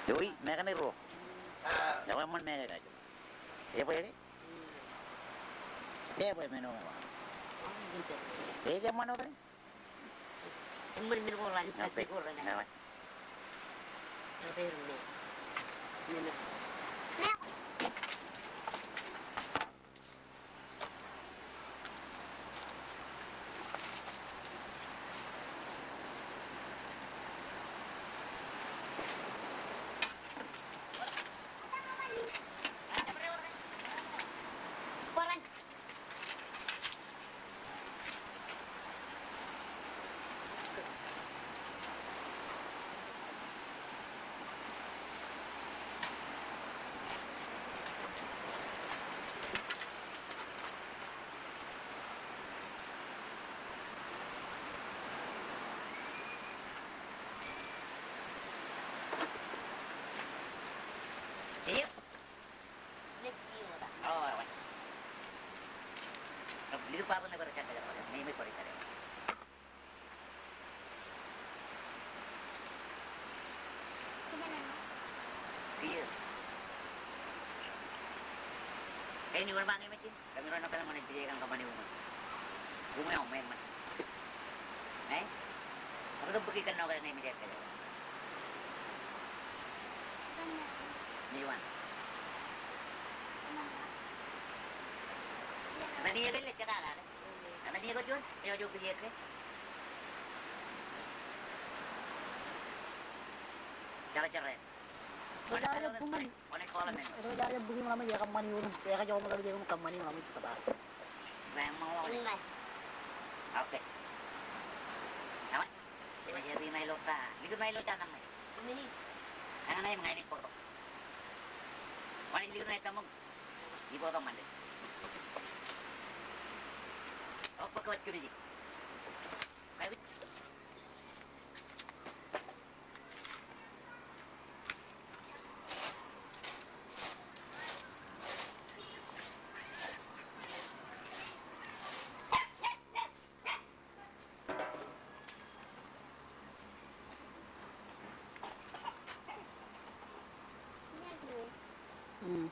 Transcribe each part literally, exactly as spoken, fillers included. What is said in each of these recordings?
Joi, meñe ruo. Ewi eṃṃan meñe kajjo. Ebwe ke? Ebwe men eo. Ej eṃṃan ote? Eṃṃan men ko raṇ. Okay. Ko raṇ. Ewi. Ewi men. Eo. Likūt baba ṇe bar jab kōjro, ṇe ṃōj bar jab. Kiiō. Āinwōt irooj ṃōk ñe ṃōj in, kōmro ṇe kōḷmānḷọkjeṇ kōn kōṃṃani uṃwin. Uṃwin eo ṃōk ṃōk. Āinwōt bōk ikōṇaan ṇe ṃōj in kōjro. Ṃōj wōn. Ṃōj wōn. Ṃōj wōn. Ṃōj wōn. Ṃōj wōn. Jar jar. Eo jaar bōk im, eo jaar bōk im ḷak ṃōj, ekōṃṃani wōt, ekajọkḷọk ḷak ṃōj, ekōṃṃani wōt kōbar. Okay. Ewi. Ewi, ri ṇa ilo ta. Likūt ṇa ilo ta ṇe ṃōj. Eñin ṇe im ña ij bōktok. Wōn ej likūt ṇa ilo ta ṃōk. Ij bōktok ṃande. Ewi, bōk kōj kōmij. Mm.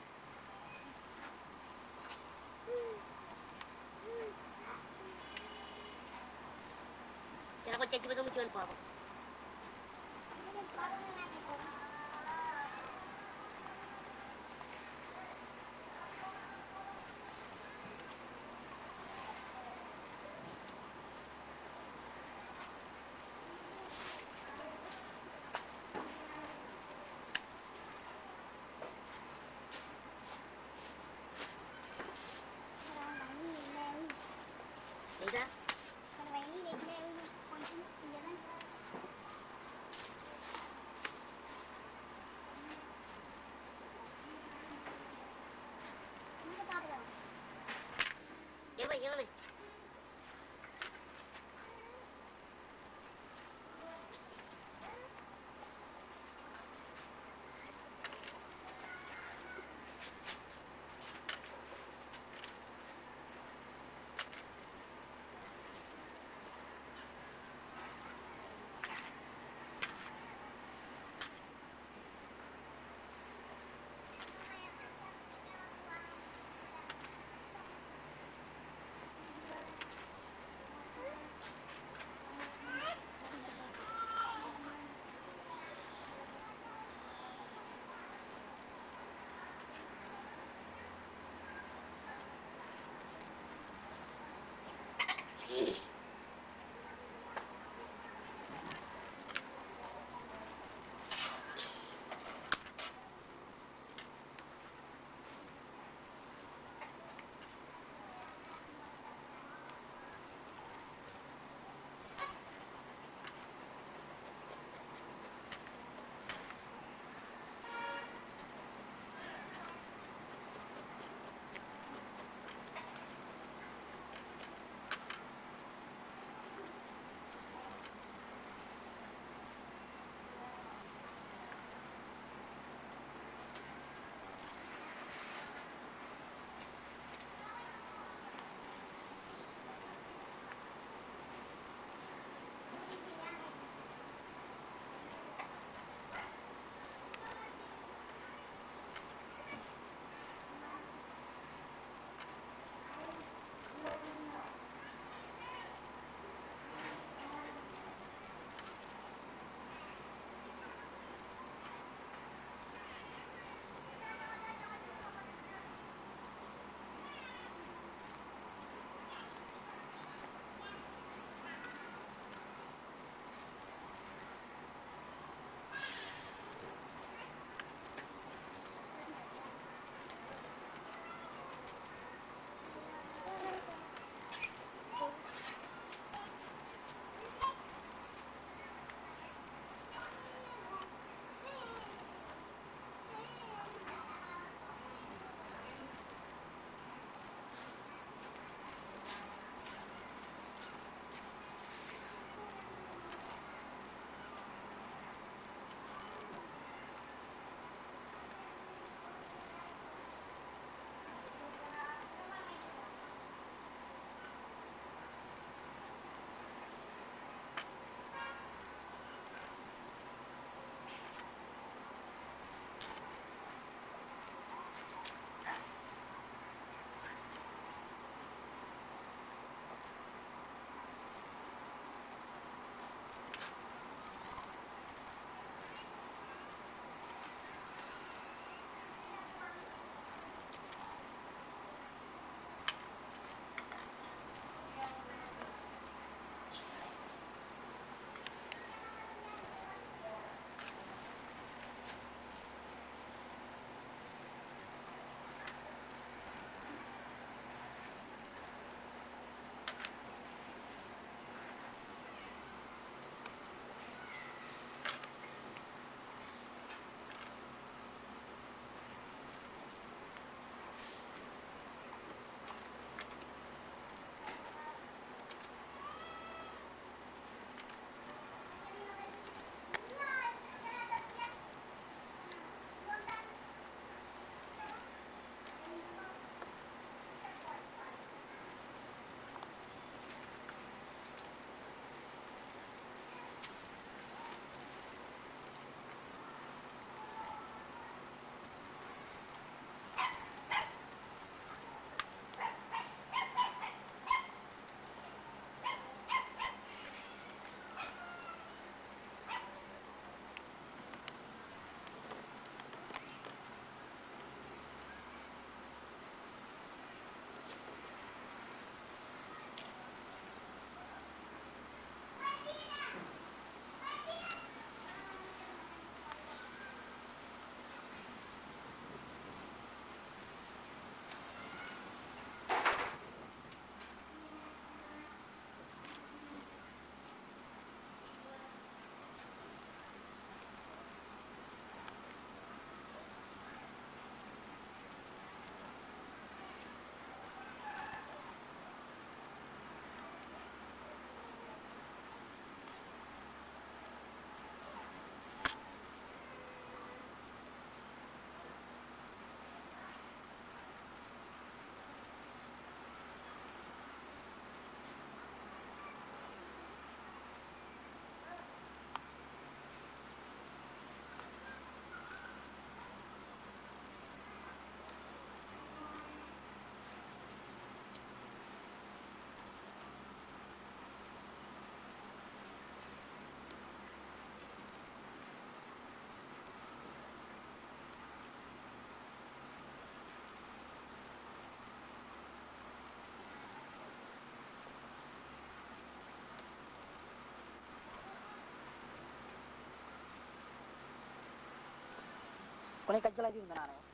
Kwōnaaj kajjeḷā jet men an eok.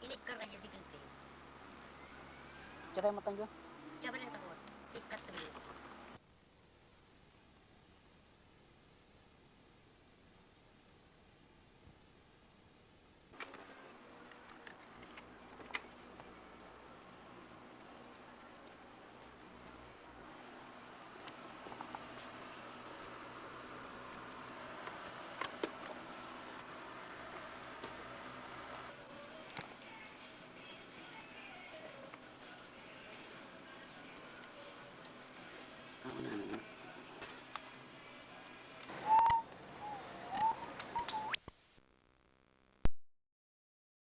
Inaaj kar kajjitōk in plane. Jete ṃōttan juon? Jabdewōt. Ij kar tōre.